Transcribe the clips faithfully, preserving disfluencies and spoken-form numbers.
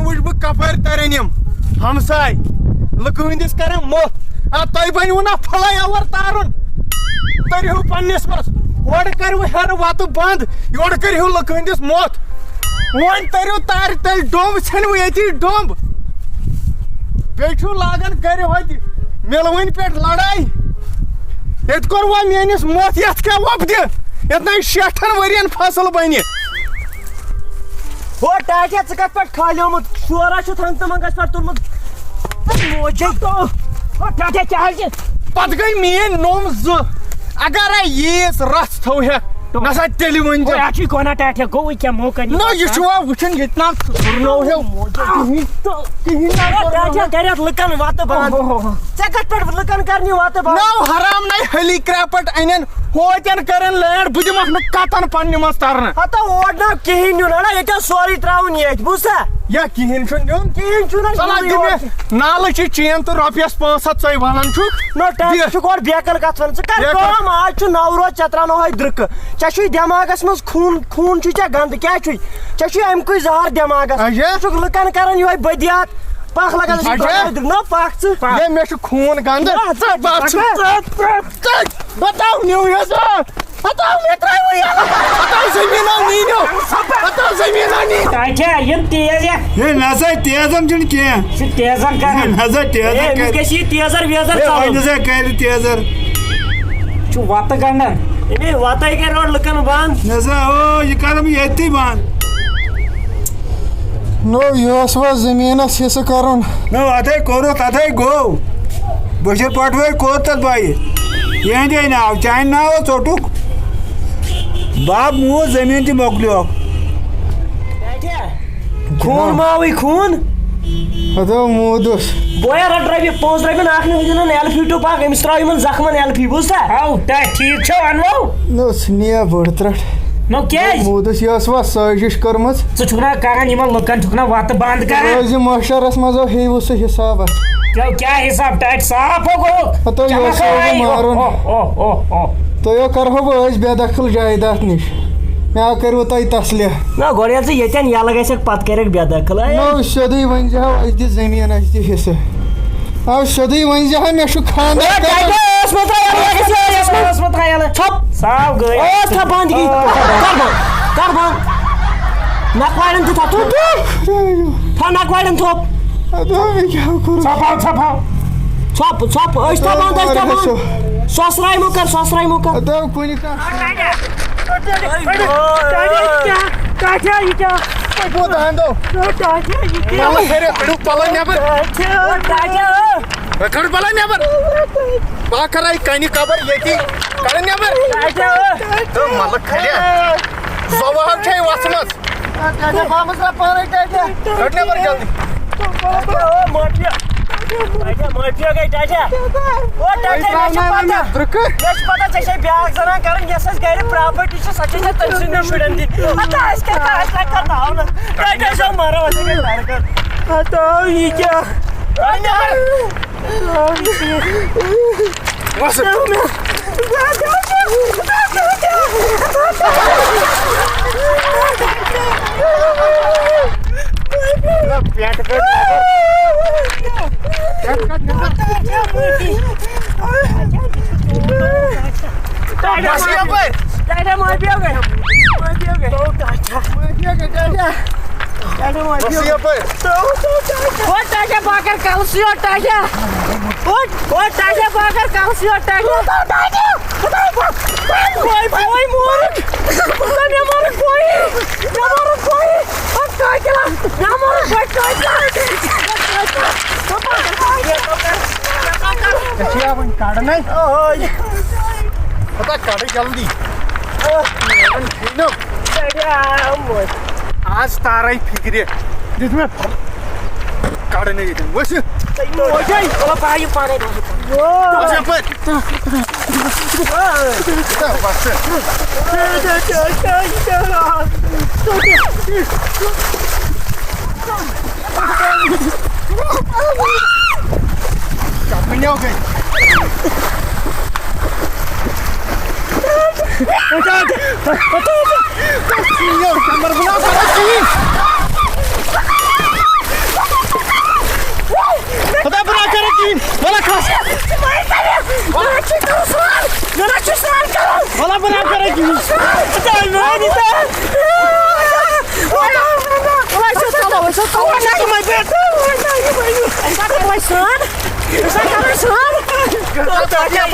وٕچھ بہٕ کپٲرۍ ترن یِم ہمساے لُکہٕ ہٕنٛدِس کران موٚتھ۔ آ، تۄہہِ بنیوٕ نا فلاے اوور تارُن؟ تٔرِو پننِس منٛز۔ اورٕ کٔرِو ہیرٕ وتہٕ بنٛد، یورٕ کٔرِو لُکہٕ ہٕنٛدِس موٚتھ۔ وۄنۍ تٔرِو تارِ تیٚلہِ ڈوٚمب، ژھٕنِو ییٚتی ڈوٚمب۔ بیٚیہِ چھُو لاگان گرِ ہوٚتہِ مِلوٕنۍ پٮ۪ٹھ لڑٲے۔ ییٚتہِ کوٚر وۄنۍ میٲنِس موٚتھ، یتھ کیٛاہ وۄپدِ؟ یتھ نَے شیٹھن ؤرین فصل بنہِ۔ ہو ٹاٹھیا، ژٕ کتھ پٮ۪ٹھ کھالیومُت؟ شورا چھُتھ ہنٛگتہٕ منٛگس پٮ۪ٹھ تُلمُت۔ موجے۔ ہو ٹاٹھیا، کیٛاہ حال چھِ؟ پتہٕ گٔے میٲنۍ نوٚم زٕ۔ اگرے ییٖژ رژھ تھوو ہٮ۪کھ، نہ سا تیٚلہِ ؤنۍ زِ۔ ہے، اَتھ چھُے کۄنا ٹاٹھیا، گوٚو وۄنۍ کیٛاہ موقعہٕ نِمو؟ نہ، یہِ چھُ وۄنۍ وٕچھُن، ییٚتہِ نہ ژھُرنو ہیو کِہیٖنۍ۔ کِہیٖنۍ نہ ہو ٹاٹھیا، کٔرِتھ لُکن وَتہٕ بنٛد۔ اوہ، اوہ، اوہ۔ ژےٚ کتھ پٮ۪ٹھ لُکن کرنہِ وَتہٕ بنٛد؟ نو حرام نَے ہیلی کرٛاپٹ اَنن، ہوتٮ۪ن کرن لینڈ، بہٕ دِمکھ نہٕ کتن پننہِ منٛز ترنہٕ۔ ہتا اور نہ کِہیٖنۍ نیُن، اڑا ییٚتہِ اوس سورُے ترٛاوُن ییٚتہِ، بوٗزتھا؟ یا کِہیٖنۍ چھُنہٕ نیُن۔ کِہیٖنۍ چھُنہٕ ژٕ لاگ نیُن دِ یور۔ مےٚ نالہٕ چہِ چین تہٕ رۄپیس پانٛژھ ہتھ ژَے وَنان چھُکھ۔ نو ٹاٹھیا، دِ۔ ژٕ چھُکھ گۄڈٕ بیکل کتھ ونان۔ ژٕ کر بیکل۔ کٲم، آز چھُ نوروز، ژےٚ ترٛاونو ہے درٕکہٕ۔ ژےٚ چھُے دٮ۪ماغس منٛز خوٗن، خوٗن چھُے ژےٚ گنٛدٕ، کیٛاہ چھُے؟ ژےٚ چھُے امہِ کُے زہر دٮ۪ماغس۔ اچھا۔ ژٕ چھُکھ لُکن کران یِہوٚے بدیات۔ پکھ لگان ژٕ چھُکھ اچھا۔ کران درٕکہٕ۔ نو پکھ ژٕ۔ پکھ۔ ہے، مےٚ چھُ خوٗن گنٛدٕ۔ نہ، ژٕ ژٕ پکھ ژٕ۔ پکھ۔ ژٕ، ژٕ، ژٕ، بتاو نیو یہِ ژٕ۔ ہتاو مےٚ ترٛٲیوٕ یَلہٕ۔ ہتاو زٔمیٖنو نیٖنو۔ ہتاو زٔمیٖنو نیٖنو۔ ٹاٹھیا، یِم تیز یا۔ ہے، نہ سا، تیزن چھُنہٕ کینٛہہ۔ یہِ چھُ تیزن کران۔ ہے، نہ سا، تیزن ہے، أمِس کرِ۔ گژھِ یہِ تیزر ویزر ہے، ژَلُن۔ وۄنۍ نہ سا کرِ تیزر۔ یہِ چھُ وَتہٕ گنٛڈان۔ أمے وَتَے کرِ اورٕ لُکن بنٛد۔ نہ سا، او، یہِ کرٕ بہٕ ییٚتی بنٛد۔ نو، یہِ اوس وۄنۍ زٔمیٖنَس حصہٕ کَرُن۔ نو، اَتھَے کوٚرُتھ، اَتھَے گوٚو۔ بٔشیٖر پٹھوٲرۍ کوٚر تَتھ بایہِ۔ یِہِنٛدے ناو، چانہِ ناو ژوٚٹُکھ۔ بب موٗد زٔمیٖن تہِ مۄکلیوکھ۔ خوٗن ما آوٕے خوٗن؟ ہتو موٗدُس۔ بویا رٹ رۄپیہِ پانٛژھ رۄپیہِ ناکھ نہٕ وٕنہِ نہٕ ایل پی ٹُو پاک، أمِس ترٛاو یِمن زخمن ایل پی، بوٗزتھا؟ او، تۄہہِ ٹھیٖک چھو، انوو؟ نہ، سُہ نِیا بٔڑ ترٛٹھ۔ نو کیٛازِ؟ موٗدُس، یہِ ٲس وۄنۍ سٲزِش کٔرمٕژ۔ ژٕ چھُکھ نا کران یِمن لُکن چھُکھ نا وتہٕ بنٛد کران؟ روزِ محشرس منٛز ہو ہیٚیِو سُہ حسابہ۔ کیٛاہ، کیٛاہ حساب؟ ٹاٹھۍ صاف ہو گوٚو۔ ہتو یہِ اوس سوزُن مارُن۔ اوہ، اوہ، اوہ، اوہ۔ تُہۍ ہو کرہو بہٕ أسۍ بے دخل جایداد نِش۔ مےٚ ہا کٔروٕ تۄہہِ تسلہِ۔ نہ، گۄڈٕ ییٚلہِ ژٕ ییٚتٮ۪ن یَلہٕ گژھکھ، پتہٕ کَرٮ۪کھ بے دخل۔ اے۔ نہ، سیوٚدُے ؤنۍ زِ ہا، اَسہِ دِ زٔمیٖن، اَسہِ دِ حصہٕ۔ آ، سیوٚدُے ؤنۍ زِ ہا، مےٚ چھُ خانٛدر اے، کرُن۔ ٹاٹھیا، ٲس مہ ترٛاو یَلہٕ، ٲس مہ ترٛاو یَلہٕ۔ ژھۄپ۔ ژھاو گٔے۔ ٲس تھاو بنٛد گٔے۔ کر بنٛد، کر بنٛد۔ نکوارٮ۪ن تہِ تھاو، تھوٚپ۔ تھاو نکوارٮ۪ن تھوٚپ۔ اَدٕ وۄنۍ کیٛاہ کوٚرُتھ؟ ژھۄپ ہاو، ژھۄپ ہاو۔ ژھۄپ، ژھۄپ، أسۍ تھاو بنٛد، أسۍ تھاو بنٛد۔ سۄسراے مہ کر، سۄسراے مہ کر۔ اَدٕ کُنہِ کانٛہہ۔ ٹاٹھیا، یہِ کیٛاہ؟ ٹاٹھیا، یہِ کیٛاہ؟ کوٗتاہ اَندو؟ ٹاٹھیا، یہِ کیٛاہ؟ پَلو کھٔرِو، کٔڑِو پَلو نٮ۪بر۔ ٹاٹھیا۔ کٔڑ پَلو نٮ۪بر۔ بہٕ کَرٕ بَلہٕ نٮ۪بر ییٚتی۔ کَڑٕ نٮ۪بر۔ ٹاٹھیا۔ تہٕ مَلہٕ کھَرِ۔ زۄوَہَو چھے وَژھمَژ۔ ٹاٹھیا، بہٕ ہا مَسا پانَے ٹاٹھیا۔ کَڑ نٮ۪بر جلدی۔ ٹاٹھیا، او مافیا۔ ٹاٹھیا، مافیا گٔے ٹاٹھیا۔ او ٹاٹھیا، مےٚ چھِ پَتہ۔ درٛکہٕ۔ مےٚ چھِ پَتہ، ژےٚ چھے بیٛاکھ زَنان کَرٕنۍ، یۄس اَسہِ گَرِ پراپرٹی چھِ، سۄ چھے ژےٚ تٔمۍ سٕنٛدٮ۪ن شُرٮ۪ن دِنۍ۔ ہتا أسۍ کیٛاہ کَرو، أسۍ کَتہِ کَرو تھاوو نہٕ؟ ٹاٹھیا چھو مَران، أسۍ کَتہِ کَرو؟ ہتا یہِ کیٛاہ؟ وَسہٕ۔ پٮ۪نٛٹ کٔڑ نٮ۪بر۔ پٮ۪نٛٹ کٔڑ نٮ۪بر۔ بس یپٲرۍ۔ ٹاٹھیا، معٲفی ہو گٔے۔ معٲفی ہو گٔے۔ ٹاٹھیا۔ معٲفی ہو گٔے، ٹاٹھیا۔ ٹاٹھیا، معٲفی ہو گٔے۔ بس یپٲرۍ۔ او ٹاٹھیا، بہٕ کر کلہٕ سیوٚد ٹاٹھیا۔ او، او ٹاٹھیا، بہٕ کر کلہٕ سیوٚد ٹاٹھیا۔ Y, Y, مورُکھ۔ مےٚ مورُکھ بوے۔ مےٚ مورُکھ بوے۔ او قاتِلا، مےٚ مورُکھ بوے قاتِلا۔ ژےٚ چھُ یا وۄنۍ کڑنے؟ اوے۔ ہتا کڑ جلدی۔ نیران چھُے نہٕ۔ آز تارے فکرِ۔ دیُت مےٚ کڑنے ییٚتٮ۪ن۔ ؤسِو۔ موجے، چلو بہٕ یِمہٕ پانے۔ بس یپٲرۍ۔ بس۔ چپٕنۍ گٔے۔ یو، کمر بناو، کرو ٹھیٖک۔ بنا کر رکھی۔ تیٚلہِ چھُ ژَلو، أسۍ چھِ ژَلو۔ وۄنۍ چھِ یِمَے پٮ۪ٹھ۔ وۄنۍ چھِ یِمَے سرٛان۔ أسۍ ہا کَرو سرٛان۔ ژَلیا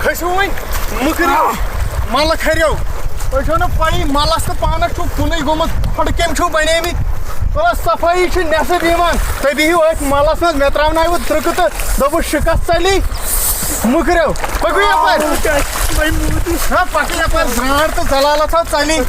کھٔسِو وۄنۍ، مٔکرِو، مَلہٕ کھٔرِو۔ تۄہہِ چھو نہٕ پَیی، مَلَس تہٕ پانَس چھُو کُنُے گوٚمُت، کھۄڈٕ کٔمۍ چھِو بَنیمٕتۍ؟ تَلہ، صفٲیی چھِ نٮ۪صٕب یِوان۔ تُہۍ بِہِو أتھۍ مَلَس منٛز، مےٚ ترٛاوناوِو ترٛکہٕ تہٕ دوٚپُس، شِکَس ژَلی، مٔکرِو۔ پٔکِو یَپٲرۍ۔ نہ، پَکِو یَپٲرۍ، زرٛانٛٹھ تہٕ زَلالَتھ ہا ژَلی۔